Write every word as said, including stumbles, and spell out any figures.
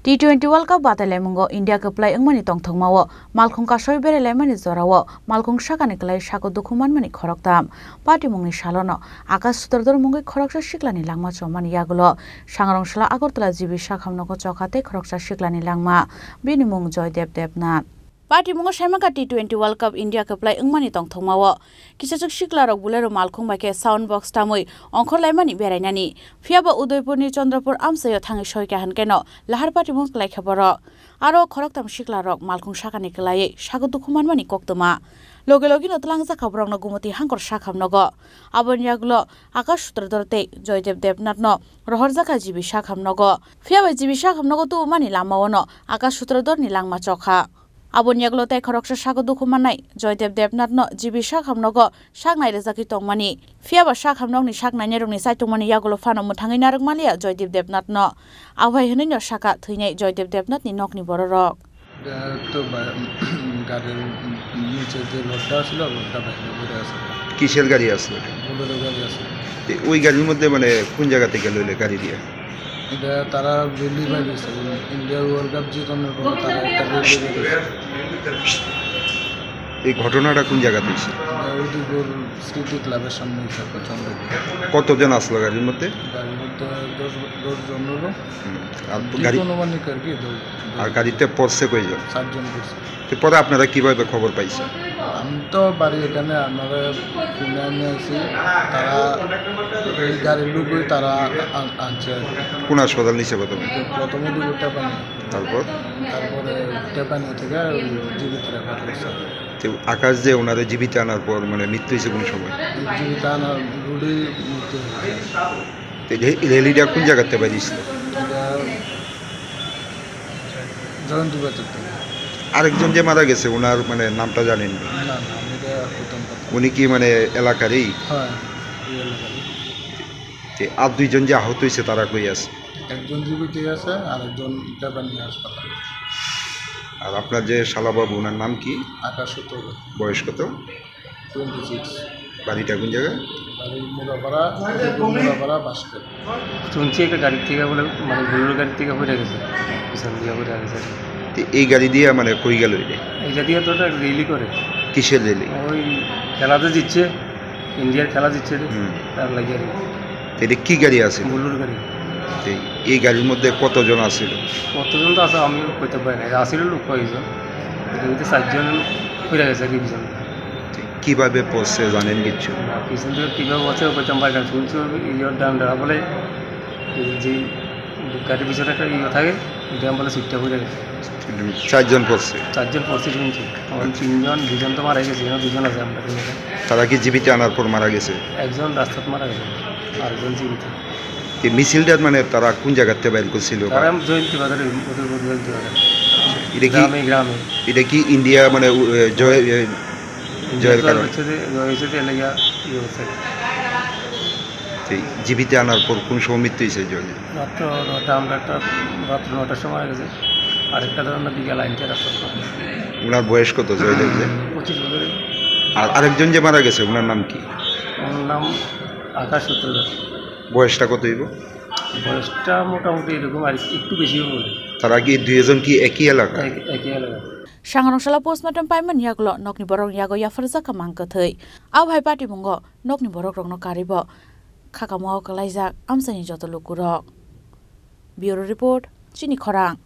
T twenty World Cup batailaimungo India kwplai wngmani tongthokmao malkhung kasoi berailaimani jorao malkhung sakani kwlai sago dukhu manmani khoroktham. Patimungni salono Akash Sutradhar mungwi khoroksa siklani langma chomani yagulo Sangrong sala Agartala G B sakhamnogo chokha tei khoroksa siklani langma, bini mung Joydev Debnath. Patimungo saimanka T twenty World Cup India kwplai wngmani tongthokmao kisachwk siklarok Bolero malkhung bai khe sound box tamwi ongkhorlaimani berainani. Phiyaba Udaipurni Chandrapur amchaio thangwi soikha hwnkeno lahar patimung kwlaikha borok. Aro khoroktham siklarok malkhung sakani kwlaiwi sago dukhu manmani koktwma. Loge logeno twlangjakha borokno Gumoti Hangkor sakhamnogo. Aboni yagulo Akash Sutradhar tei Joydev Debnathno rohorjakha G B sakhamnogo. Phiyaba G B sakhamnogo tubumani lamaono Akash Sutradharni langma chokha. Aboni yagulo tei khoroksa sago dukhu mannai Joydev Debnathno G B sakhamnogo sak nai rwjagwi tongmani. Phiyaba sakhamnokni sak nainairokni chaitokmani yagulo phano mwthangwi narwk manliya Joydev Debnathno. Abohai hwnwino sakha thwinai Joydev Debnathni nokni bororok. এটা তো বা-, গাড়ির নিচে যে লোডটা ছিল, লোডটা বাইরে পড়ে আছে। কিসের গাড়ি আসলো এটা? বোলেরো গাড়ি আছে। এ, ওই গাড়ির মধ্যে মানে কোন জায়গা থেকে লইলে গাড়ি দিয়ে? এটা তারা রেলি বাইরেছে, ইন্ডিয়া ওয়ার্ল্ড কাপ জিতানোর পরে তারা একটা রেলি বাইরেছে। এই ঘটনাটা কোন জায়গাতে হয়েছে? এটা উদয়পুর স্মৃতি ক্লাবের সামনে হয়েছে, প্রচণ্ড। কতজন আসলো গাড়ির মধ্যে? গাড়ির মধ্যে দশ, দশ জন হলো। হুম। আর গাড়ি জিতন মানে কি আর কি, দশ, দশ। আর গাড়িতে পড়ছে কয়জন? সাতজন পড়ছে। তো পরে আপনারা কিভাবে খবর পাইছেন? আমি তো বাড়ি এখানে, আমরা ফোনে আমি আছি, তারা এই গাড়ির লোকই তারা আন-, আনছে আর কি। কোন হাসপাতাল নিছে প্রথমে? তো প্রথমে দিব টেপানি। তারপর? তারপরে টেপানি থেকে ওই জীবিত রেফার করছে। তো আকাশ যে ওনারে জীবিত আনার পর মানে মৃত্যু হয়েছে কোন সময়? জীবিত আনার রোডে মৃত্যু হয়েছে। তো রে-, রেলিটা কোন জায়গাতে বাইরেছিল? এটা জয়ন্তী বাজার থেকে। আরেকজন যে মারা গেছে, ওনার মানে নামটা জানেন? না, না, আমি এটা প্রথম কথা। উনি কি মানে এলাকারই? হ্যাঁ, এই এলাকারই। যে আর দুইজন যে আহত হয়েছে, তারা কই আছে? একজন জীবিত আছে, আর একজন জাপানি হাসপাতালে। আর আপনার যে শালাবাবু, ওনার নাম কি? আকাশ সূত্রধর। বয়স কত? Twenty six. বাড়িটা কোন জায়গায়? বাড়ি মুরাপাড়া, মুরাপাড়া বাসকে। শুনছি একটা গাড়ির থেকে বলে, মানে, বুলেরো গাড়ির থেকে পড়ে গেছে, পিছন দিয়ে পড়ে গেছে। তো এই গাড়ি দিয়ে, মানে, কই গেল এটা? এটা দিয়ে তো ওটা রেলি করে। কিসের রেলি? ওই খেলাতে জিতছে, ইন্ডিয়ার খেলা জিতছে রে, হুম। তার লাগে আর কি। তো এটা কি গাড়ি আছে? বুলেরো গাড়ি। তো এই গাড়ির মধ্যে কতজন আছিল? কতজন তো আছে, আমিও কইতে পারি না। আসিল লোক কয়েকজন, এর মধ্যে চারজন পড়ে গেছে আর কি পিছন। তো কিভাবে পড়ছে জানেন কিছু? না, পিছন থেকে কিভাবে পড়ছে, ওই কইতাম পারি না। শুনছি ওই ইয়ে ডান্ডা বলে, এই যে গাড়ির পিছনে একটা ইয়ে থাকে, ওই ড্রাম বলে সিটটা পড়ে গেছে। চারজন পড়ছে? চারজন পড়ছে শুনছি। এখন আচ্ছা। তিনজন, দুজন তো মারা গেছে, এখনো দুজন আছে আমরা তিনজন। তারা কি জীবিত আনার পর মারা গেছে? একজন রাস্তাত মারা গেছে, আরেকজন জীবিত। এই মিছিলটা মানে তারা কোন জায়গাতে বাইর করছিল? তারা জয়ন্তী বাজারে, ওদের জয়ন্তী বাজারে। এটা কি, গ্রামে, গ্রামে। এটা কি ইন্ডিয়া মানে, উ, এ, জয়, এ, জয়ের জয় কারণে। হচ্ছে যে, জয় হচ্ছে যে এলাকা ইয়ে হচ্ছে। এই জীবিত আনার পর কোন সময় মৃত্যু হয়েছে জয়দেব? রাত্র নটা, আমরা একটা রাত্র নটার সময় মারা গেছে। আরেকটা ধরো না বিকেল আইনটা রাস্তা। ওনার বয়স কত জয়দেব যে? পঁচিশ বছরে। আর আরেকজন যে মারা গেছে, ওনার নাম কি? ওনার নাম আকাশ সূত্রধর। বয়সটা কত হইব? বয়সটা মোটামুটি এরকম আর কি, একটু বেশি হবে। তারা কি দুইজন কি একই এলাকা? এক-, একই এলাকা। Sangrong sala postmortem paimani yagulo nokni borok yago yapharjak kha mang kwthwi. Abo hai patimungo nokni borok rokno karwi bo khakamao kwlaijak amchaini joto lukurok. Bureau report, Chini Khorang.